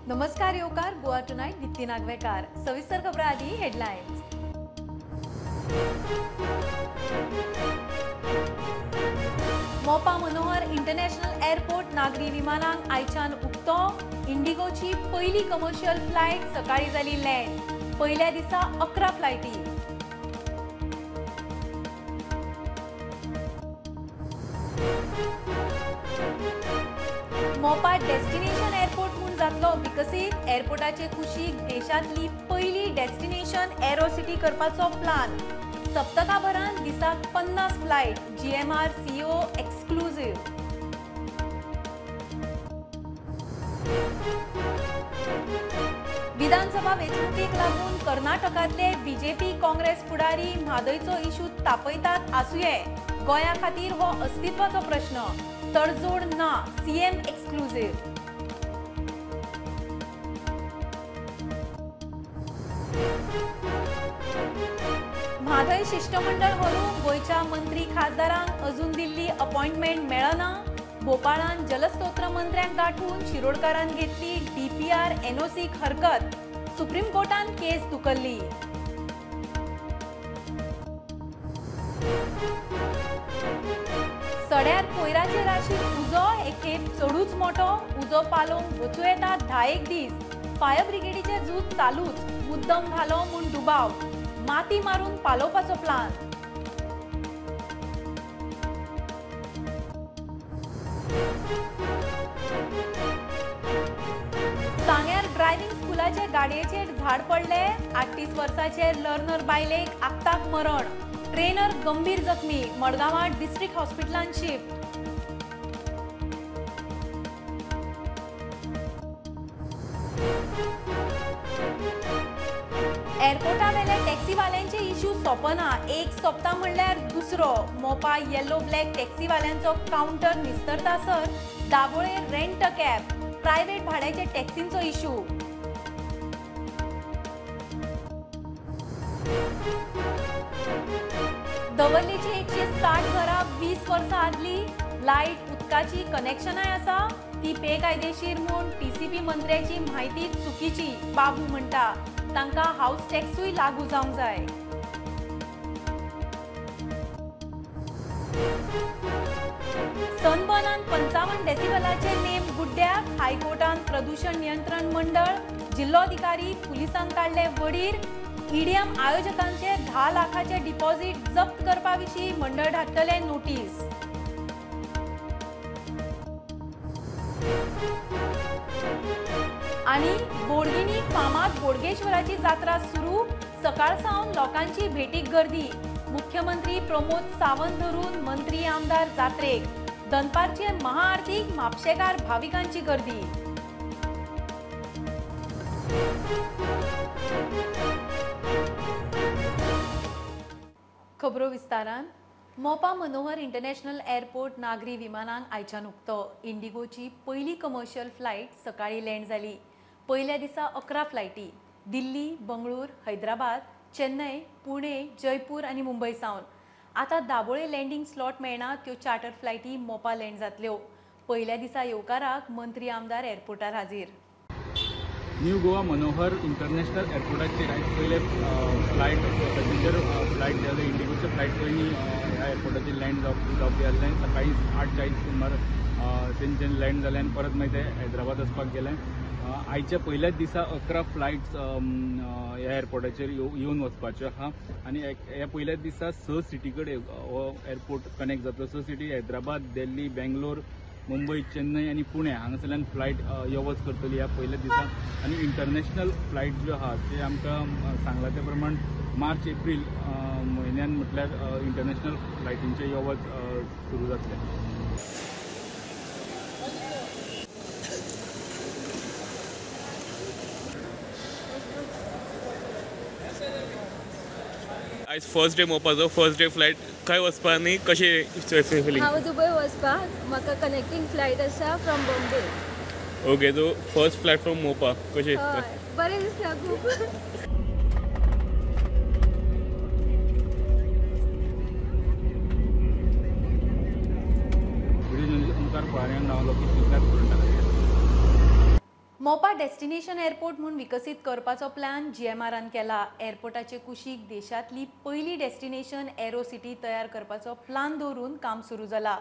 नमस्कार येवकार गोवा टुनायट दीप्ती नागवेकार. सविस्तर खबरां आदी headlines. Mopa Manohar international airport नागरी विमानांक आयच्यान उक्तो. इंडिगोची पयली कमर्शियल फ्लायट सकाळी जाली लँड. पयल्या दिसा 11 फ्लायटी. मोपा डेस्टिनेशन एअरपोर्ट म्हूण जातलो विकसीत. एअरपोर्टाचे कुशीक देशांतली पयली डेस्टिनेशन एरो सिटी करपाचो प्लान. सप्तकाभरान दिसाक 50 फ्लायट. GMR CEO exclusive. विधानसभा वेंचणुकेक लागून कर्नाटकांतले बीजेपी काँग्रेस फुडारी म्हादयचो इशू तापयतात आसुये. गोंया खातीर हो अस्तित्वाचो प्रश्न. तडजोड ना. CM exclusive. म्हादय शिष्टमंडळ व्हरूंक गोंयच्या मंत्री खासदारांक अजून दिल्ली अपॉइंटमेंट मेळना. भोपाळान जलस्तोत्र मंत्र्यांक गांठून शिरोडकारान घेतली डीपीआर एनओसीक हरकत. सुप्रीम कोर्टान केस धुकल्ली. सड्यार कोयराचे राशीक उजो. एक खेप चडूच मोटो उजो पालोवंक वचूं येता 10 दीस. फायर ब्रिगेडीचें झूज चालूच. मुद्दम घालो म्हूण दुबाव. माती मारून पालोवपाचो प्लान. सांग्यार ड्रायव्हिंग स्कुलाचे गाडयेचेर झाड पडले. 38 वर्साचे लर्नर बायलेक आक्ताक मरण. ट्रेनर गंभीर जखमी. मडगांवां डिस्ट्रिक्ट हॉस्पिटलांत शिफ्ट. एअरपोर्टावेले टॅक्सीवाल्यांचे इश्यू सोंपना. एक सोंपता म्हणल्यार दुसरो. मोपा येलो ब्लॅक टॅक्सीवाल्यांचो कावंटर निस्तरतासर Dabolim rent a cab private भाड्याचे टॅक्सींचो इश्यू. दवर्लीची 160 घरां 20 वर्सां आदली. लायट उदकाची कनेक्शनाय आसा. ती बेकायदेशीर म्हूण टीसीपी मंत्र्याची म्हायती चुकीची. बाबू म्हणटा तांकां हावस टॅक्सूय लागू जावंक जाय. सनबर्नान 55 डेसिबलाचे नेम गुड्ड्याक. हायकोर्टान प्रदूषण नियंत्रण मंडळ जिल्लोधिकारी पुलिसांक काडले वडीर. ईडीएम आयोजकांचे 10 लाखाचे डिपॉझिट जप्त करपा विशीं मंडळ धाडटले नोटीस. आनी बोडगिणी फामाद बोडगेश्वराची जात्रा सुरू. सकाळ सावन लोकांची भेटीक गर्दी. मुख्यमंत्री प्रमोद सावंत धरून मंत्री आमदार जात्रेक. दनपारचे महाआरतीक म्हापशेकार भाविकांची गर्दी. खबरो विस्तारान. मोपा मनोहर इंटरनॅशनल एअरपोर्ट नागरी विमानांक आयच्यान उक्तो. इंडिगोची पयली कमर्शियल फ्लायट सकाळी लँड जाली. पयल्या दिसा 11 फ्लायटी दिल्ली, बंगळूर, हैदराबाद, चेन्नय, पुणे, जयपूर आनी मुंबय सावन. आतां दाबोळे लँडींग स्लॉट मेळना त्यो चार्टर फ्लायटी मोपा लँड जातल्यो. पयल्या दिसा येवकाराक मंत्री आमदार एअरपोर्टार हाजीर. न्यू गोवा मनोहर इंटरनॅशनल एअरपोर्टाचेर आयज पयले फ्लायट पॅसेंजर फ्लायट जे इंडिगोचे फ्लायट पयलीं ह्या एअरपोर्टाचेर लँड जावपी आसलें. सकाळी 8:40 सुमार तेंच्यान लँड जालें आनी परत मागीर ते हैदराबाद वचपाक गेले. आयच्या पयल्याच दिसा 11 फ्लायट्स ह्या एअरपोर्टाचेर येवन वचपाच्यो आहा आनी ह्या पयल्याच दिसा 6 सिटी कडेन हो एअरपोर्ट कनेक्ट जातलो. 6 सिटी हैदराबाद, दिल्ली, बेंगलोर, मुंबय, चेन्नय आनी पुणे हांगासरल्यान फ्लायट यो वच करतली ह्या पयल्या दिसा. आनी इंटरनॅशनल फ्लायट ज्यो आहा ते आमकां सांगलां ते प्रमाण मार्च एप्रील म्हयन्यान म्हटल्यार इंटरनॅशनल फ्लायटींचे यो वच सुरू जातलें. आयज फर्स्ट डे मोपाचो फर्स्ट डे फ्लायट. खंय वचपा आनी कशें फिलींग? हांव दुबय वचपाक. म्हाका कनेक्टींग फ्लायट आसा from Bombay. Okay, so first flight from Mopa कशें दिसता? बरें दिसता खूब. ओमकार कुळारी हांव लोकेश. मोपा डेस्टिनेशन एअरपोर्ट म्हूण विकसीत करपाचो प्लॅन जीएमआरान केला. एअरपोर्टाचे कुशीक देशांतली पयली डेस्टिनेशन एरो सिटी तयार करपाचो प्लान दवरून काम सुरू जाला.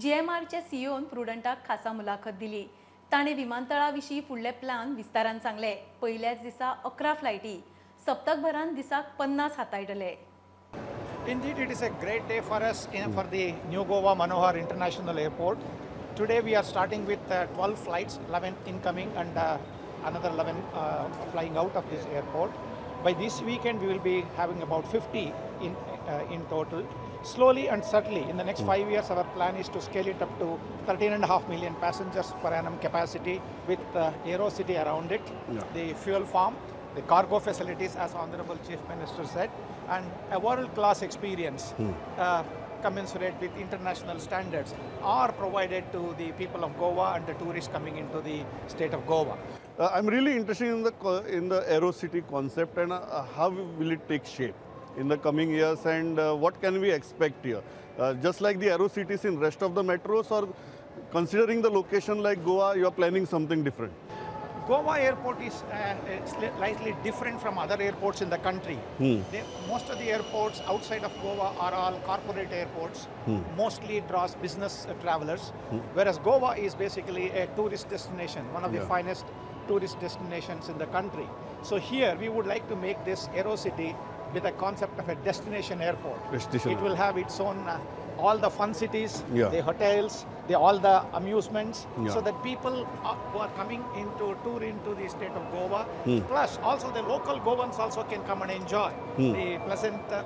जीएमआरचे सीईओन प्रुडंटाक खासा मुलाखत दिली. ताणें विमानतळा विशीं फुडले प्लान विस्तारान सांगले. पयल्याच दिसा 11 फ्लायटी, सप्तकभरान दिसाक 50 हाताळटले. Indeed, it is a great day for us for the New Goa Manohar International Airport. Today we are starting with 12 flights, 11 incoming and another 11 flying out of this airport. By this weekend we will be having about 50 in total. Slowly and subtly, in the next 5 years, our plan is to scale it up to 13.5 million passengers per annum capacity with Aero City around it, the fuel farm, the cargo facilities, as Honorable Chief Minister said, and a world-class experience commensurate with international standards are provided to the people of Goa and the tourists coming into the state of Goa. I'm really interested in the Aero City concept and how will it take shape in the coming years and what can we expect here? Just like the Aero Cities in rest of the metros, or considering the location like Goa, you are planning something different? Goa Airport is slightly different from other airports in the country. Most of the airports outside of Goa are all corporate airports, mostly draws business travelers, whereas Goa is basically a tourist destination, one of the finest tourist destinations in the country. So here we would like to make this Aero City with a concept of a destination airport. Destination. It will have its own all the fun cities, the hotels, all the amusements, so that people who are coming into tour into the state of Goa, plus also the local Goans also can come and enjoy the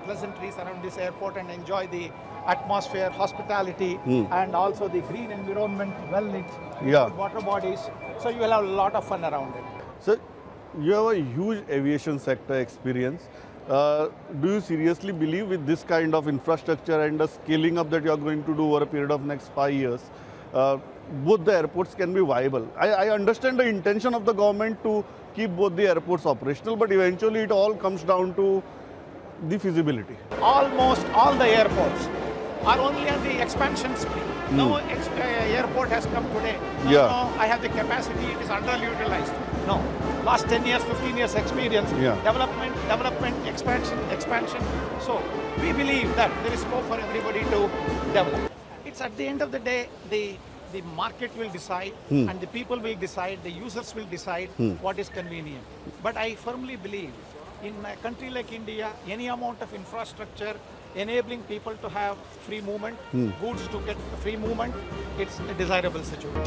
pleasantries around this airport and enjoy the atmosphere, hospitality, and also the green environment, well-lit water bodies. So you will have a lot of fun around it. So you have a huge aviation sector experience. Do you seriously believe with this kind of infrastructure and the scaling up that you are going to do over a period of next 5 years, both the airports can be viable? I understand the intention of the government to keep both the airports operational, but eventually it all comes down to the feasibility. Almost all the airports are only on the expansion spree. No airport has come today. No, no, I have the capacity, it is underutilized. No. Last 10 years, 15 years experience, development, development, expansion, expansion. So we believe that there is scope for everybody to develop. It's at the end of the day, the market will decide and the people will decide, the users will decide what is convenient. But I firmly believe in a country like India, any amount of infrastructure enabling people to have free movement, goods to get free movement, it's a desirable situation.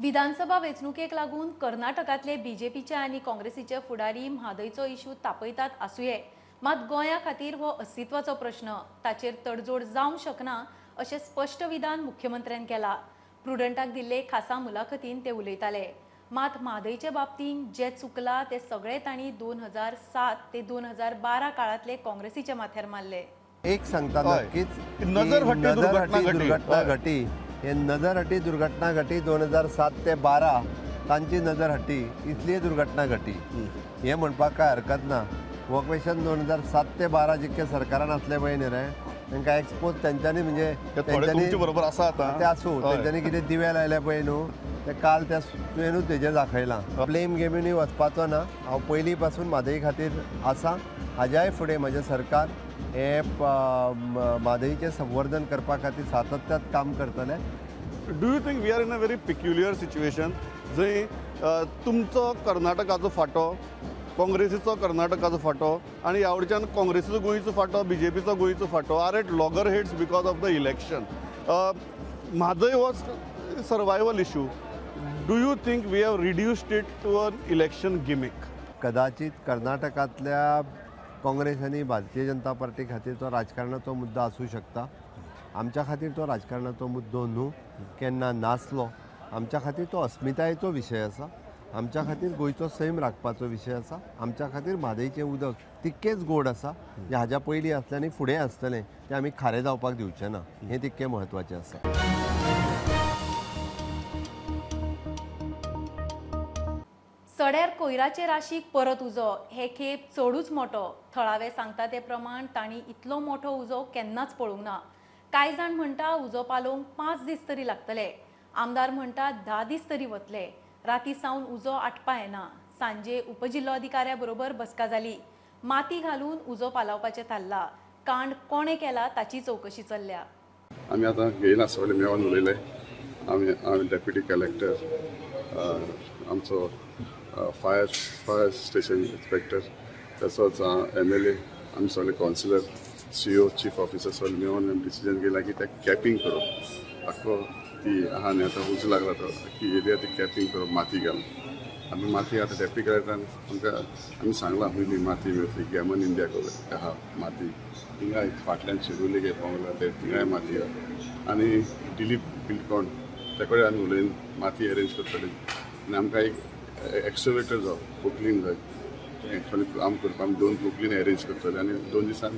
विधानसभा वेंचणुकेक लागून कर्नाटकांतले बीजेपीचे आनी काँग्रेसीचे फुडारी म्हादयचो issue तापयतात आसुये, मात गोंया खातीर हो अस्तित्वाचो प्रश्न, ताचेर तडजोड जावंक शकना अशें स्पश्ट विधान मुख्यमंत्र्यान केलां. प्रुडंटाक दिल्ले खासा मुलाखतीन ते उलयताले. मात म्हादयचे बाबतींत जें चुकलां तें सगळें तांणी 2007 ते 2012 काळांतले काँग्रेसीच्या माथ्यार मारले. एक सांगता नक्कीच, नजरहटी दुर्घटना घटी, हे नजरहटी दुर्घटना घटी 2007 ते 12 तांची नजरहटी इतली दुर्घटना घटी हे म्हणपाक काय हरकत ना. हो क्वेशन 2007 ते 12 जितके सरकारान आसले पळय न्ही रे, तांकां एक्सपोज तेंच्यांनी, म्हणजे तेंच्यांनी बरोबर आसा आतां ते आसूं, तेंच्यांनी कितें दिवे लायले पळय न्हू ते काल त्या तुवेनूच तेजेर दाखयलां. ब्लेम गेमीनूय वचपाचो ना. हांव पयलीं पासून म्हादय खातीर आसा, हाज्याय फुडें म्हजें सरकार हे म्हादयचें संवर्धन करपा खातीर सातत्यात काम करतलें. Do you think we are in a very peculiar situation जंय तुमचो कर्नाटकाचो फांटो, काँग्रेसीचो कर्नाटकाचो फांटो आनी ह्या वटेच्यान काँग्रेसीचो गोंयचो फांटो, बीजेपीचो गोंयचो फांटो are at loggerheads because of the election? Mhadei was survival issue. Do you think we have reduced it to an election gimmick? कदाचित कर्नाटकांतल्या काँग्रेस आनी भारतीय जनता पार्टी खातीर तो राजकारणाचो मुद्दो आसूं शकता. आमच्या खातीर तो राजकारणाचो मुद्दो न्हू, केन्ना नासलो. आमच्या खातीर तो अस्मितायेचो विशय आसा, आमच्या खातीर गोंयचो सैम राखपाचो विशय आसा, आमच्या खातीर म्हादयचें उदक तितकेंच गोड आसा जें हाज्या पयलीं आसलें आनी फुडें आसतलें, तें आमी खारें जावपाक दिवचें ना, हें तितकें म्हत्वाचें आसा. सड्यार कोयराचे राशीक परत उजो, हे खेप चडूच मोठो. थळावे सांगता ते प्रमाण तांणी इतलो मोठो उजो केन्नाच पळोवंक ना. कांय जाण म्हणटा उजो पालोवंक 5 दीस तरी लागतले, आमदार म्हणटा 10 दीस तरी वतले। राती सावन उजो आटपा येना। सांजे उपजिल्लोधिकाऱ्या बरोबर बसका जाली। माती घालून उजो पालावपाचें थारला। कांड कोणे केला ताची चवकशी चल्ल्या। आमी आतां घेयला सगळे मेळोन उलयले। आमी आमी डेप्युटी कलेक्टर, आमचो फायर स्टेशन इन्स्पेक्टर, तसोच MLA, आमी सगळे कावन्सिलर, CO, chief officer सगळे मेळोन आमी डिसिजन घेयला की ते कॅपिंग करप। आख्खो ती आहा न्ही आतां उजो लागला तो आख्खी एरिया ती कॅपिंग करप, माती घालून। आमी माती आतां डेप्युटी कलेक्टरान आमकां आमी सांगलां खंय माती मेळटली, गॅमन इंडिया कडेन आहा माती, थिंगाय फाटल्यान शिरोली गे पावला ते थिंगाय माती आहा। आनी दिलीप बिल्कॉन त्या कडेन आमी उलयन माती अरेंज करतले। आनी आमकां एक एक्सवेटर जाय, पोकलीन जाय, तें एक्चुअली काम करपाक आमी 2 पोकलीन अरेंज करतले आनी 2 दिसान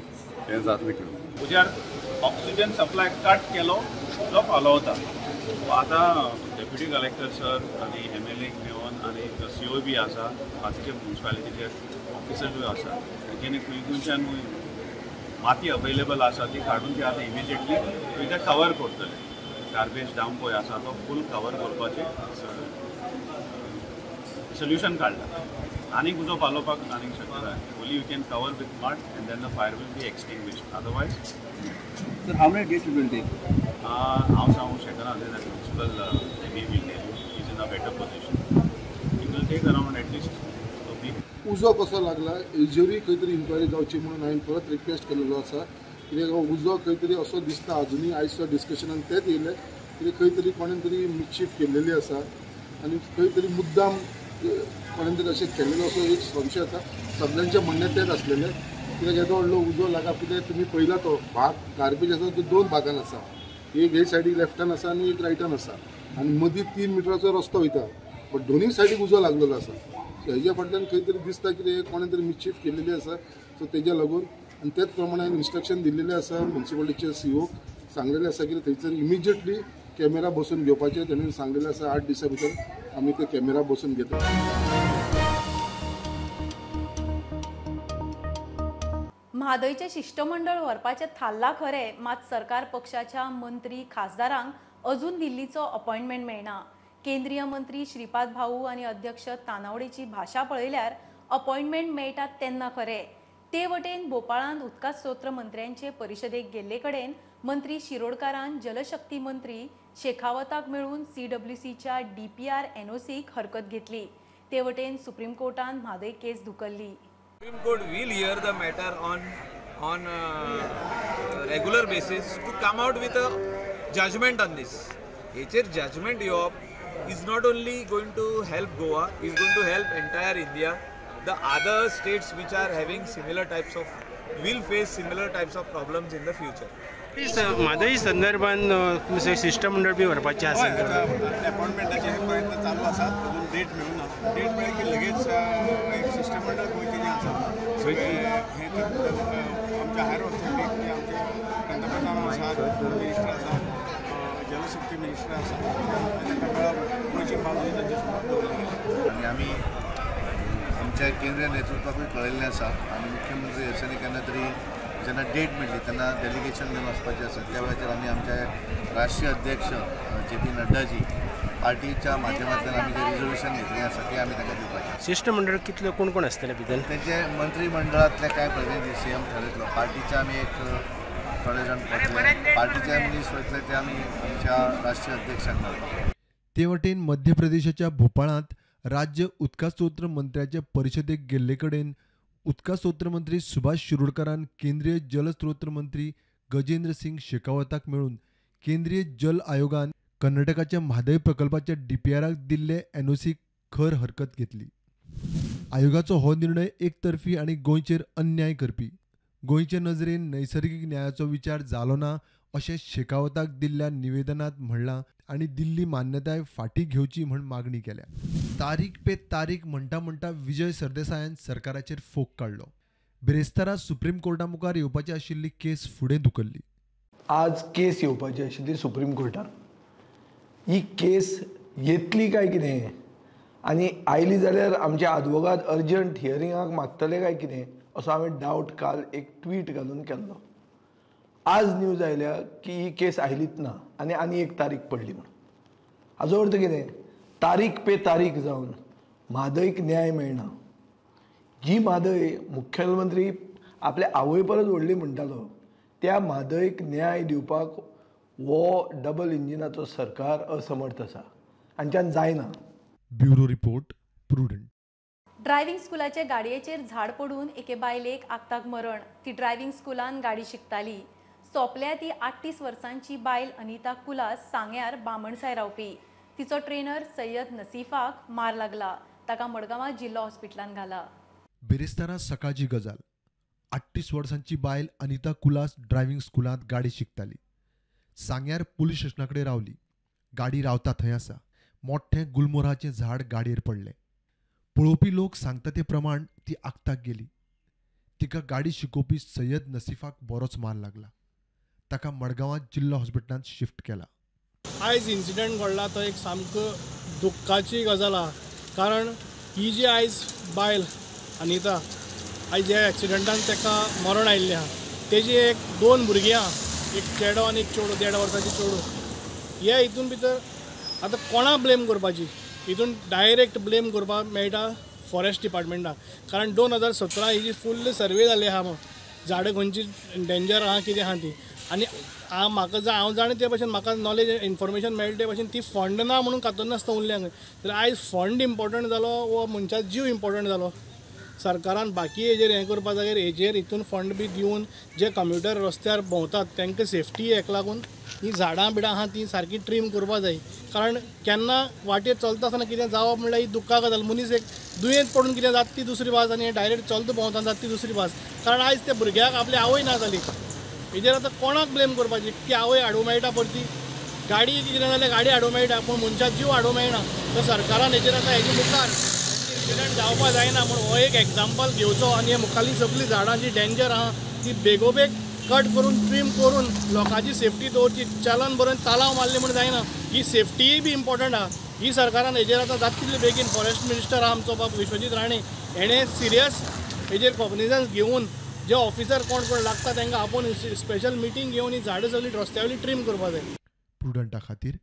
तें जातलें काम। उज्यार ऑक्सिजन सप्लाय कट केलो जो पालोवता। आतां डेप्युटी कलेक्टर सर आनी MLA मेळोन आनी CO बी आसा, बाकीचे म्युनिसिपालिटीचे ऑफिसरूय आसा, तेंच्यांनी खंय खंयच्यान माती अवेलेबल आसा ती काडून ती आतां इमिजिएटली थंय ते कवर करतले। गार्बेज डंप पळय आसा तो फूल कवर करपाचें सोल्युशन काडला। आनीक उजो पालोवपाक आनीक शक्यता only you can cover with mud and then the fire will be extinguished, otherwise. Sir, how many days it will take? हांव सांगूंक शकना, municipal maybe will tell you, is in a better position. It will take around at least a week. उजो कसो लागला हेजेरूय खंय तरी enquiry जावची म्हणून हांवें परत रिक्वेस्ट केलेलो आसा। कित्याक उजो खंय तरी असो दिसता, आजुनूय आयज डिस्कशनान तेच येयलें कित्याक खंय तरी कोणें तरी मिसचीफ केल्लेली आसा आनी खंय तरी मुद्दाम कोणें तरी अशें केल्लेलो असो एक संशय आसा। सगळ्यांचें म्हणणें तेंच आसलेलें कित्याक येदो व्हडलो उजो लागप, कित्याक तुमी पळयला तो भाग गार्बेज आसा तो 2 भागान आसा, एक हे सायडीक लेफ्टान आसा आनी एक रायटान आसा आनी मदीं 3 मिटराचो रस्तो वयता, बट दोनूय सायडीक उजो लागलेलो आसा। सो हेज्या फाटल्यान खंय तरी दिसता कितें कोणें तरी मिसचीफ केल्लेली आसा। सो तेज्या लागून आनी तेच प्रमाणे हांवें इन्स्ट्रक्शन दिल्लेलें आसा म्युनिसिपालिटीच्या CO सांगलेलें आसा की थंयसर इमिजिएटली कॅमेरा बसोवन घेवपाचे। तेणें सांगलेलें आसा 8 दिसां भितर आमी ते कॅमेरा बसोवन घेतले। म्हादयचें शिश्टमंडळ व्हरपाचें थारलां खरें, मात सरकार पक्षाच्या मंत्री खासदारांक अजून दिल्लीचो अपॉइंटमेंट मेळना। केंद्रीय मंत्री श्रीपाद भाऊ आनी अध्यक्ष तानावडेची भाशा पळयल्यार अपॉइंटमेंट मेळटा तेन्ना खरें। ते वटेन भोपाळांत उदका स्रोत मंत्र्यांचे परिशदेक गेल्ले कडेन मंत्री शिरोडकारान जलशक्ती मंत्री शेखावताक मेळून CWCच्या DPR NOCक हरकत घेतली। ते वटेन सुप्रीम कोर्टान म्हादय केस धुकल्ली। Supreme Court will hear the matter on regular basis to come out with a judgment on this. हेचेर judgment येवप is not only going to help Goa, is going to help entire India. The other states which are having similar types of will face similar types of problems in the future. Mhadei संदर्भान शिश्टमंडळ बी व्हरपाचें आसा, अपॉइंटमेंटाचे प्रयत्न चालू आसात, अजून date मेळूना। Date मेळ्ळी की लगेच एक शिश्टमंडळ गोंयचें जें आसा हें आमच्या हायर ऑथॉरिटीक, जे आमचे पंतप्रधान आसात, मिनिस्टर आसात, जलशक्ती मिनिस्टर आसा, तांकां मेळप गोंयची बाजू तांचे समोर दवरली। आनी आमी आमच्या केंद्रीय नेतृत्वाकूय कळयल्लें आसा आनी मुख्यमंत्री हेरसांनी केन्ना तरी जेन्ना डेट मेळ्ळी तेन्ना डेलिगेशन घेवन वचपाचें आसा, त्या वेळाचेर आमी आमचे राष्ट्रीय अध्यक्ष JP Naddaji पार्टीच्या माध्यमांतल्यान आमी जें रिजोल्युशन घेतलें आसा तें आमी तांकां दिवपाचें। शिश्टमंडळ कितले कोण कोण आसतले भितर? तेजे मंत्रीमंडळांतले कांय प्रतिनिधी CM ठरयतलो, पार्टीचे आमी एक थोडे जाण वतले, पार्टीचे मनीस वयतले ते आमी आमच्या राष्ट्रीय अध्यक्षांक मेळटले। ते वटेन मध्य प्रदेशाच्या भोपाळांत राज्य उदका स्रोत मंत्र्याचे परिशदेक गेल्ले कडेन उदका स्रोत मंत्री सुभाष शिरोडकारान केंद्रीय जलस्रोत मंत्री गजेंद्र सिंग शेखावताक मेळून केंद्रीय जल आयोगान कर्नाटकाच्या म्हादय प्रकल्पाच्या DPRक दिल्ले NOC खर हरकत घेतली। आयोगाचो हो निर्णय एकतर्फी आनी गोंयचेर अन्याय करपी, गोंयचे नजरेन नैसर्गिक न्यायाचो विचार जालो ना अशें शेखावताक दिल्ल्या निवेदनांत म्हणलां आनी दिल्ली मान्यताय फाटीं घेवची म्हण मागणी केल्या। तारीख पे तारीख म्हणटा म्हणटा विजय सरदेसायान सरकाराचेर फोग काडलो। बिरेस्तारा सुप्रीम कोर्टा मुखार येवपाची आशिल्ली केस फुडें धुकल्ली। आज केस येवपाची आशिल्ली सुप्रीम कोर्टान, ही केस येतली काय कितें आनी आयली जाल्यार आमचे आदवोगाद अर्जंट हियरिंगाक मागतले काय कितें असो हांवें डावट काल एक ट्वीट घालून केल्लो। आज न्यूज आयल्या की ही केस आयलीच ना आनी आनी एक तारीख पडली म्हणून. हाजो अर्थ कितें, तारीख पे तारीख जावन म्हादयक न्याय मेळना. जी म्हादय मुख्यमंत्री आपल्या आवय परस व्हडली म्हणटालो त्या म्हादयक न्याय दिवपाक हो डबल इंजिनाचो सरकार असमर्थ आसा, हांच्यान जायना. Bureau report, Prudent. Driving स्कुलाचे गाडयेचेर झाड पडून एके बायलेक आक्ताक मरण. ती ड्रायव्हिंग स्कुलान गाडी शिकताली. सोंपल्या ती 38 वर्सांची बायल अनिता कुलास सांग्यार बामणसाय रावपी. तिचो ट्रेनर सय्यद नसीफाक मार लागला. ताका मडगांवां जिल्लो हॉस्पिटलान घाला. बिरेस्तारा सकाळची गजाल. 38 वर्सांची बायल अनिता कुलास ड्रायव्हिंग स्कुलांत गाडी शिकताली. सांग्यार पुलीस स्टेशना कडेन रावली. गाडी रावता थंय आसा मोठें गुलमोहराचें झाड गाडयेर पडलें. पळोवपी लोक सांगता ते प्रमाण ती आक्ताक गेली. तिका गाडी शिकोवपी सय्यद नसीफाक बरोच मार लागला. ताका मडगांवां जिल्लो हॉस्पिटलांत शिफ्ट केला. आयज इन्सिडंट घडला तो एक सामको दुख्खाची गजाल आहा, कारण ही जी आयज बायल अनिता आयज ह्या एक्सिडंटान ताका मरण आयिल्लें आहा. तेजी एक 2 भुरगीं आहा, एक चेडो आनी एक चेडूं, 1.5 वर्साची चेडूं. ह्या हितून भितर आतां कोणा ब्लेम करपाची, हितून डायरेक्ट ब्लेम करपाक मेळटा फॉरेस्ट डिपार्टमेंटाक, कारण 2017 ही जी फुल्ल सर्वे जाल्ली आहा, झाडां खंयची डेंजर आहा कितें आहा ती, आनी म्हाका हांव जाणा ते भशेन म्हाका नॉलेज इन्फॉर्मेशन मेळटा ते भशेन ती फंड ना म्हणून कातून नासतना उरल्या. जाल्यार आयज फंड इम्पॉर्टंट जालो वो मनशाचो जीव इम्पॉर्टंट जालो. सरकारान बाकी हेजेर हें करपा जाग्यार हेजेर हितून फंड बी दिवन जे कम्प्युटर रस्त्यार भोंवतात तांकां सेफ्टी हेका लागून ही झाडां बिडां आहा ती सारकी ट्रीम करपा जाय, कारण केन्ना वाटेर चलता आसतना कितें जावप म्हणल्यार ही दुख्खा गजाल. मनीस एक दुयेंत पडून कितें जाता ती दुसरी बाज, आनी डायरेक्ट चलता भोंवतना जाता ती दुसरी बाज, कारण आयज त्या भुरग्याक आपली आवय ना जाली. हेजेर आतां कोणाक ब्लेम करपाची, ती आवय हाडूंक मेळटा परती, गाडी कितें जाल्यार गाडी हाडूंक मेळटा, पूण मनशाक जीव हाडूंक मेळना. तर सरकारान हेजेर आतां हेजे मुखार इन्सिडंट जावपा जायना म्हूण हो एक एग्जाम्पल घेवचो आनी हे मुखारली सगळीं झाडां जी डेंजर आहा ती बेगोबेग कट करून ट्रीम करून लोकांची सेफ्टी दवरची. चलन बरोवन तालांव मारले म्हूण जायना, ही सेफ्टीय बी इम्पॉर्टंट आहा. ही सरकारान हेजेर आतां जाता तितले बेगीन फॉरेस्ट मिनिस्टर आहा आमचो बाब विश्वजीत राणे हेणें सिरियस हेजेर कॉग्निजन्स घेवन जे ऑफिसर कोण कोण लागता तांकां आपोवन स्पेशल मिटींग घेवन ही झाडां सगळीं रस्त्या वयली ट्रीम करपा जाय. प्रुडंटा खातीर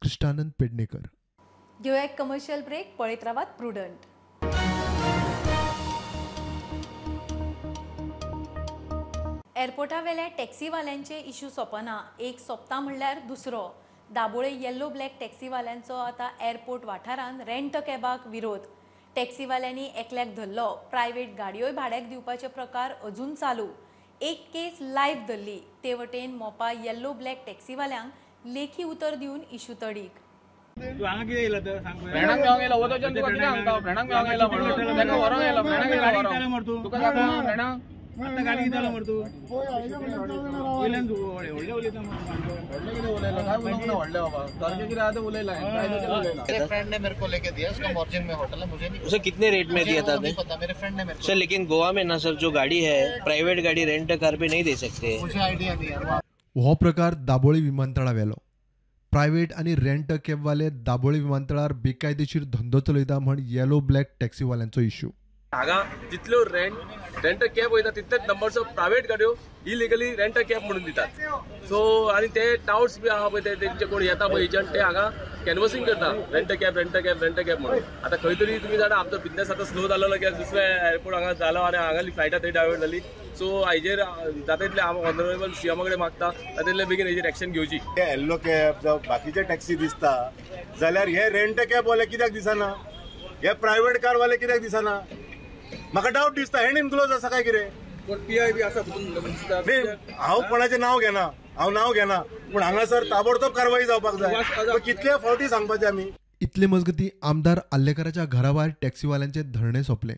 कृष्णानंद पेडणेकर. घेवया एक कमर्शियल ब्रेक. पळयत रावात प्रुडंट. एअरपोर्टावेल्या टॅक्सीवाल्यांचे इश्यू सोंपना. एक सोंपता म्हणल्यार दुसरो. दाबोळे येल्लो ब्लॅक टॅक्सीवाल्यांचो आतां एअरपोर्ट वाठारांत रेंट कॅबाक विरोध. टॅक्सीवाल्यांनी एकल्याक धरलो. प्रायव्हेट गाडयोय भाड्याक दिवपाचे प्रकार अजून चालू. एक केस लायव्ह धरली. ते वटेन मोपा येल्लो ब्लॅक टॅक्सीवाल्यांक लेखी उतर दिवन इश्यू तडीक. तू हांगा कितें येयला तर सांग. फ्रेंडाक मेळोंक येयला, वचोन तुका कितें सांगता, फ्रेंडाक मेळोंक येयला म्हणून ताका व्हरोंक येयला, फ्रेंडाक येयला व्हरोंक तुका सांगता फ्रेंडाक. आतां गाडी कितें जालो मरे तूं वयल्यान तूं व्हडलें उलयता व्हडलें कितें उलयला, काय उलोवंक ना व्हडलें बाबा, सारकें कितें आतां उलयला. मेरे फ्रेंड ने मेरे को लेके दिया, उसका मॉर्जिन में होटल है, मुझे नहीं. उसे कितने रेट में दिया था? नहीं पता, मेरे फ्रेंड ने मेरे को. सर लेकिन गोवा में ना सर जो गाड़ी है प्राइवेट गाड़ी रेंट कार पे नहीं दे सकते. मुझे आइडिया नहीं है. हो प्रकार दाबोळी विमानतळा वेलो. प्रायव्हेट आनी रेंट कॅबवाले दाबोळी विमानतळार बेकायदेशीर धंदो चलयता म्हण येलो ब्लॅक टॅक्सीवाल्यांचो इश्यू. हांगा जितल्यो रेंट कॅब वयता तितलेच नंबर्स ऑफ प्रायव्हेट गाडयो इलिगली रेंट कॅब म्हणून दितात. सो आनी ते टावट्स बी आहा पळय, ते तेंचे कोण येता पळय एजंट, ते हांगा कॅनवसींग करता rent cab rent cab rent cab म्हणून. आतां खंय तरी तुमी जाणा आमचो बिजनेस आतां स्लो जालो कित्याक दुसरे एअरपोर्ट हांगा जालो आनी हांगाली फ्लायटां थंय डायवर्ट जाली. सो हाजेर जाता तितलें हांव ऑनरेबल सीएमा कडेन मागता जाता तितले बेगीन हेजेर एक्शन घेवची. येल्लो कॅब जावं बाकीचे टॅक्सी दिसता जाल्यार हे रेंट कॅबवाले कित्याक दिसना, हे प्रायव्हेट कारवाले कित्याक दिसना, म्हाका डावट दिसता. हेण इन्क्लोज आसा काय कितें? पीआयबी आसा. हांव कोणाचें नांव घेना, हांव नांव घेना, पूण हांगासर ताबडतोब कारवाई जावपाक जाय. कितले फावटी सांगपाचें आमी. इतले मजगती आमदार आल्लेकराच्या घरा भायर टॅक्सीवाल्यांचे धरणें सोंपलें.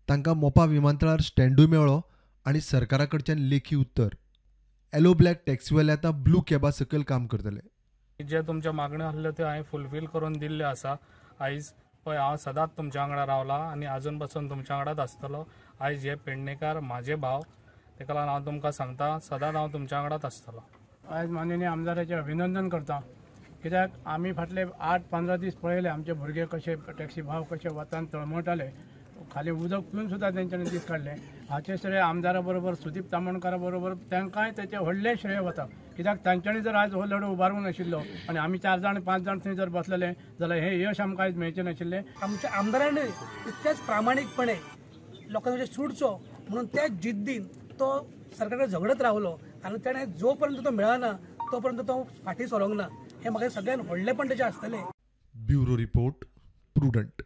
तांकां मोपा विमानतळार स्टँडूय मेळ्ळो आनी सरकारा कडच्यान लेखी उत्तर. येलो ब्लॅक टॅक्सीवाले आतां ब्लू कॅबा सकयल काम करतले. जे तुमच्यो मागण्यो आसल्यो त्यो हांवें फुलफील करून दिल्ल्यो आसा. आयज पळय हांव सदांच तुमच्या वांगडा रावला आनी आजून पासून तुमच्या वांगडाच आसतलो. आयज हे पेडणेकार म्हाजे भाव, तेका लागून हांव तुमकां सांगता सदांच हांव तुमच्या वांगडाच आसतलो. आयज माननीय आमदाराचें अभिनंदन करता, कित्याक आमी फाटले 8-15 दीस पळयले आमचे भुरगे कशे टॅक्सी भाव कशे वतान तळमळटाले, खाली उदक पिवन सुद्दां तेंच्यांनी दीस काडले. हाचें श्रेय आमदारा बरोबर सुदीप तामणकारा बरोबर तांकांय तेचें व्हडलें श्रेय वता, कित्याक तांच्यांनी जर आयज हो लढो उबारूंक नाशिल्लो आनी आमी 4 जाण 5 जाण थंय जर बसलेले जाल्यार हें यश आमकां आयज मेळचें नाशिल्लें. आमच्या आमदारांनी तितल्याच प्रामाणीकपणे लोकांचे सुटचो म्हणून त्या जिद्दीन तो सरकार कडेन झगडत रावलो आनी ताणें जो पर्यंत तो मेळना तो पर्यंत तो फाटीं सरोंक ना, हें म्हाका सगळ्यान व्हडलेपण तेचें आसतलें. Bureau report, Prudent.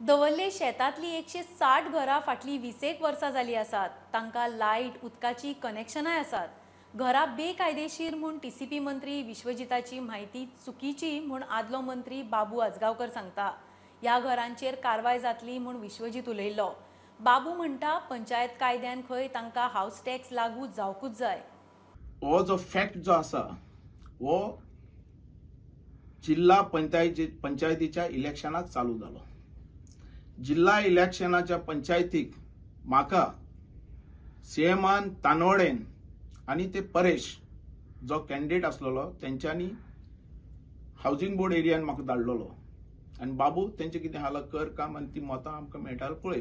Davorlim शेतांतली 160 घरां फाटलीं 20 वर्सां जालीं आसात. तांकां लायट उदकाची कनेक्शनाय आसात. घरां बेकायदेशीर म्हूण टीसीपी मंत्री विश्वजिताची म्हायती चुकीची म्हूण आदलो मंत्री बाबू आजगांवकर सांगता. ह्या घरांचेर कारवाय जातली म्हूण विश्वजीत उलयल्लो. बाबू म्हणटा पंचायत कायद्यान खंय तांकां हावस टॅक्स लागू जावकूच जाय. हो जो फॅक्ट जो आसा हो जिल्हा पंचायतीच्या इलेक्शनाक चालू जालो. जिल्हा इलेक्शनाच्या पंचायतीक म्हाका सीएमान तानवडेन आनी ते परेश जो कॅन्डिडेट आसलेलो तेंच्यांनी हावजींग बोर्ड एरियान म्हाका धाडलेलो आनी बाबू तेंचे कितें हाला कर काम आनी ती मतां आमकां मेळटा पळय.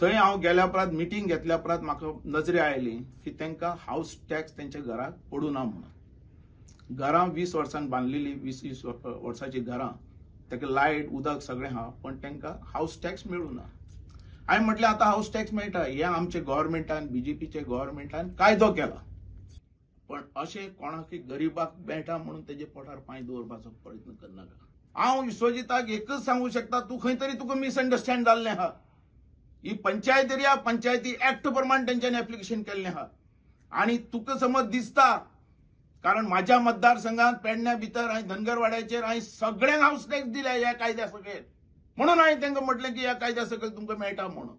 थंय हांव गेल्या उपरांत मिटींग घेतल्या उपरांत म्हाका नजरे आयली की तांकां हावस टॅक्स तेंच्या घराक पडूं ना म्हणून. घरां 20 वर्सां बांदलेली, 20 वर्सांची घरां, ताका लायट उदक सगळें आहा, पण तांकां हावस टॅक्स मेळूं ना. हांवें म्हटलें आतां हावस टॅक्स मेळटा, हें आमच्या गव्हर्मेंटान बीजेपीच्या गव्हर्मेंटान कायदो केला, पण अशें कोणाकय गरिबाक मेळटा म्हणून तेजे पोटार पांय दवरपाचो प्रयत्न करनाका. हांव विश्वजिताक एकच सांगूं शकता, तूं खंय तरी तुका मिसअंडरस्टँड जाल्लें आहा. ही पंचायत एरिया पंचायती एक्ट प्रमाण तेंच्यांनी एप्लिकेशन केल्लें आहा आनी तुका समज दिसता, कारण माझ्या मतदारसंघात पेडण्या भितर हांवें धनगरवाड्याचेर हांवें सगळ्यांक हावस टॅक्स दिल्या ह्या कायद्या सकयल, म्हणून हांवें तांकां म्हटलें की ह्या कायद्या सकयल तुमकां मेळटा म्हणून.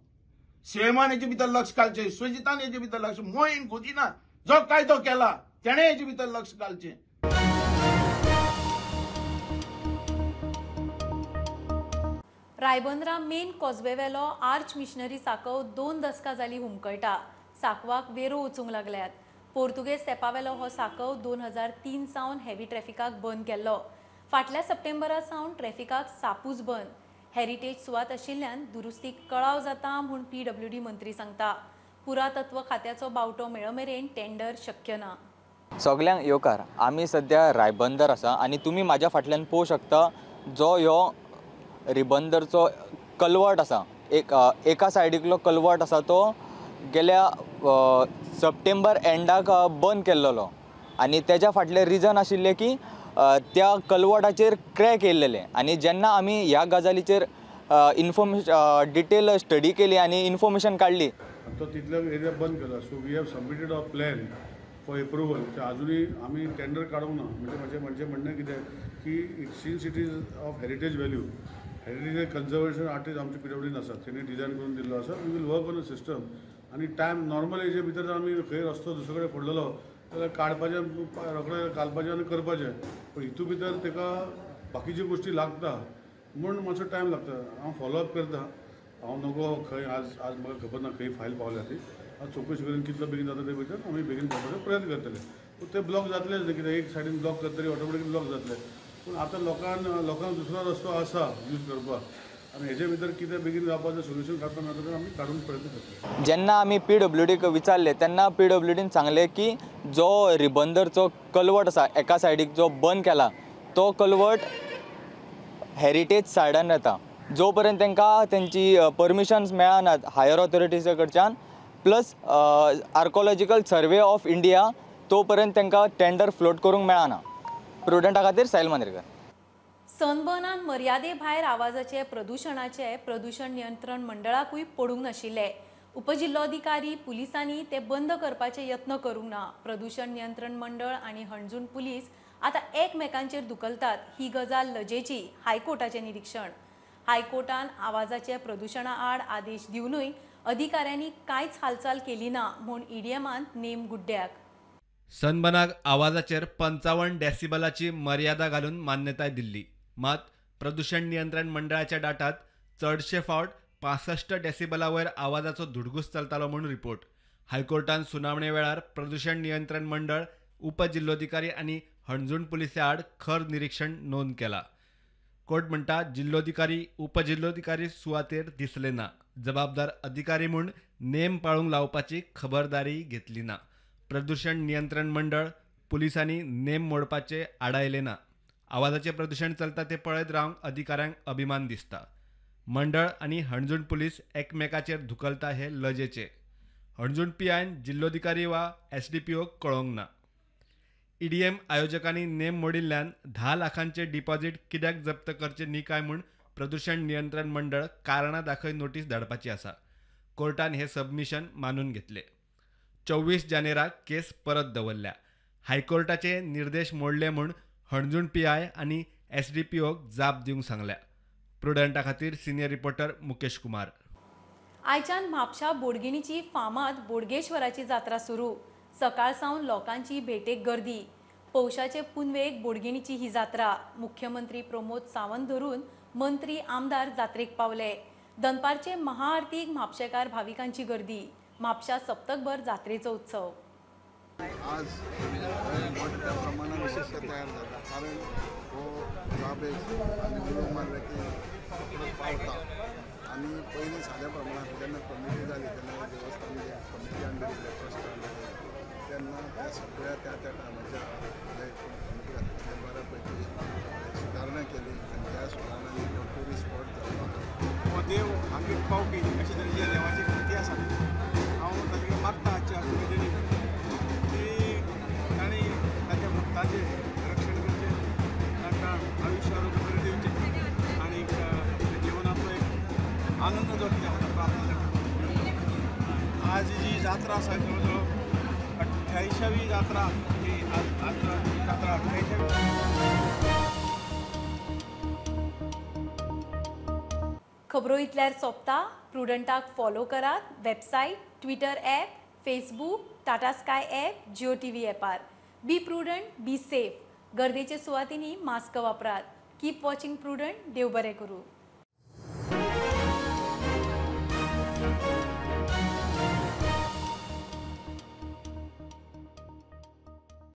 सीएमान हेजे भितर लक्ष घालचें, विश्वजितान हेजे भितर लक्ष, मोहीन गोदिना जो कायदो केला तेणें हेजे भितर लक्ष घालचें. रायबंदरा मेन कॉजवेवेलो आर्च मिशनरी सांकव 2 दसकां जाली हुमकळटा. सांकवाक वेरो वचूंक लागल्यात. पोर्तुगेज तेंपावेलो हो सांकव 2003 सावन हेवी ट्रॅफिकाक बंद केल्लो. फाटल्या सप्टेंबरा सावन ट्रॅफिकाक सापूच बंद. हेरिटेज सुवात आशिल्ल्यान दुरुस्तीक कळाव जाता म्हूण पीडब्ल्यूडी मंत्री सांगता. पुरातत्व खात्याचो बावटो मेळमेरेन टेंडर शक्य ना. सगल्यांक येवकार. आमी सद्या रायबंदर आसा आनी तुमी म्हाज्या फाटल्यान पळोवंक शकता जो ह्यो रिबंदरचो कलवट आसा, एका सायडीकलो कलवट आसा तो गेल्या सप्टेंबर एंडाक बंद केल्लो आनी तेज्या फाटलें रिजन आशिल्लें की त्या कलवटाचेर क्रॅक येयल्लेले आनी जेन्ना आमी ह्या गजालीचेर इन्फॉर्मेशन डिटेल स्टडी केली आनी इन्फॉर्मेशन काडली तो तितलो एरिया बंद केला. So we have submitted a plan for approval. अजुनूय आमी टेंडर काडूंक ना. म्हणजे म्हजें म्हणणें कितें की it since it is of heritage value, heritage conservation artist आमचे पीडब्ल्यूडीन आसात, तेणी डिजायन करून दिल्लो आसा. We will work on a system आनी टायम नॉर्मल हेजे भितर जर आमी खंय रस्तो दुसरे कडेन फोडलेलो जाल्यार काडपाचें, रोखडें घालपाचें आनी करपाचें, पूण हितू भितर ताका बाकीच्यो गोश्टी लागता म्हूण मातसो टायम लागता. हांव फॉलोअप करता. हांव नको खंय आज आज म्हाका खबर ना खंय फायल पावल्या ती, हांव चवकशी करून कितलो बेगीन जाता ते भितर आमी बेगीन करपाचो प्रयत्न करतले. पूण ते ब्लॉक जातलेच न्ही, कित्याक एक सायडीन ब्लॉक करतरी ऑटोमॅटिक ब्लॉक जातले. पूण आतां लोकांक दुसरो रस्तो आसा यूज करपाक आनी हेजे भितर कितें बेगीन जावपाचें सोल्युशन काडपाक मेळटा तर आमी काडूंक प्रयत्न करतले. जेन्ना आमी पीडब्ल्यूडीक विचारलें तेन्ना पीडब्ल्यूडीन सांगलें की जो रिबंदरचो कलवट आसा एका सायडीक जो बंद केला तो कलवट हेरिटेज सायडान येता. जो पर्यंत तांकां तेंची परमिशन्स मेळनात हायर ऑथॉरिटीजा कडच्यान plus archaeological survey of India तो पर्यंत तांकां टेंडर फ्लोट करूंक मेळना. प्रुडंटा खातीर साहिल मांद्रेकर. सनबर्नान मर्यादे भायर आवाजाचे प्रदुशणाचे प्रदूषण नियंत्रण मंडळाकूय पडूंक नाशिल्ले. उपजिल्लोधिकारी पुलिसांनी ते बंद करपाचे यत्न करूंक ना. प्रदूषण नियंत्रण मंडळ आनी हणजूण पुलीस आतां एकमेकांचेर धुकलतात ही गजाल लजेची. हायकोर्टाचें निरीक्षण. हायकोर्टान आवाजाचे प्रदुशणा आड आदेश दिवनूय अधिकाऱ्यांनी कांयच हालचाल केली ना म्हूण ईडीएमान नेम गुड्ड्याक. सनबर्नाक आवाजाचेर 55 डेसिबलाची मर्यादा घालून मान्यताय दिल्ली. मात प्रदूषण नियंत्रण मंडळाच्या डाटात चडशे फावट 65 डेसिबला वयर आवाजाचो धुडगूस चलतालो म्हूण रिपोर्ट. हायकोर्टान सुनावणे वेळार प्रदूषण नियंत्रण मंडळ, उपजिल्लोधिकारी आनी हणजूण पुलिसे आड खर निरीक्षण नोंद केला. कोर्ट म्हणटा जिल्लोधिकारी उपजिल्लोधिकारी सुवातेर दिसले ना. जबाबदार अधिकारी म्हूण नेम पाळूंक लावपाची खबरदारी घेतली ना. प्रदूषण नियंत्रण मंडळ पुलिसांनी नेम मोडपाचे आडायले ना. आवाजाचें प्रदूषण चलता तें पळयत रावंक अधिकाऱ्यांक अभिमान दिसता. मंडळ आनी हणजूण पुलीस एकमेकाचेर धुकलता हे लजेचे. हणजूण पीआयन जिल्लोधिकारी वा एसडीपीओक कळोवंक ना. ईडीएम आयोजकांनी नेम मोडिल्ल्यान 10 लाखांचे डिपॉझिट कित्याक जप्त करचे न्ही काय म्हूण प्रदूषण नियंत्रण मंडळ कारणां दाखय नोटीस धाडपाची आसा. कोर्टान हे सबमिशन मानून घेतले. 24 जानेराक केस परत दवरल्या. हायकोर्टाचे निर्देश मोडले म्हूण हणजूण पीआय आनी एसडीपीओक जाप दिवंक सांगल्या. प्रुडंटा खातीर सिनियर रिपोर्टर मुकेश कुमार. आयच्यान म्हापशा बोडगिणीची फामाद बोडगेश्वराची जात्रा सुरू. सकाळ सावन लोकांची भेटेक गर्दी. पौशाचे पुनवेक बोडगिणीची ही जात्रा. मुख्यमंत्री प्रमोद सावंत धरून मंत्री आमदार जात्रेक पावले. दनपारचे महाआरतीक म्हापशेकार भाविकांची गर्दी. म्हापशा सप्तकभर जात्रेचो उत्सव. आज मोठ्या प्रमाणात विशेष तयार जाता, कारण हो जाबेज आनी उलो मारले की पावता. आनी पयलीं साद्या प्रमाणात जेन्ना कमिटी जाली तेन्ना देवस्थान कमिटी अंडर येयले, ट्रस्ट अंडर येयले, तेन्ना त्या सगळ्या त्या त्या टायमाच्या जे कमिटी घातली ते बऱ्या पैकी सुदारणा केली आनी त्या सुदारणांनी हो ट्युरिस्ट स्पॉट जालो. हो देव हांगा पावपी अशे तरेची देवाची कृती आसा. हांव ताजे कडेन मागता आजच्या उमेदीन की तांणी ताच्या भक्ताचें रक्षण करचें, तांकां आयुश्य आरोग्य बरें दिवचें आनी जिवनांतलो एक आनंद जो कितें आसा प्राप्त जाता. आज जी जात्रा आसा जवळ जवळ 28वी जात्रा ही आज जात्रा 28वी. खबरो इतल्यार सोंपता. प्रुडंटाक फॉलो करात website, Twitter app, Facebook, Tata Sky app, Jio TV ॲपार. Be prudent, be safe. गर्देचे सुवातींनी मास्क वापरात. Keep watching Prudent. देव बरें करूं.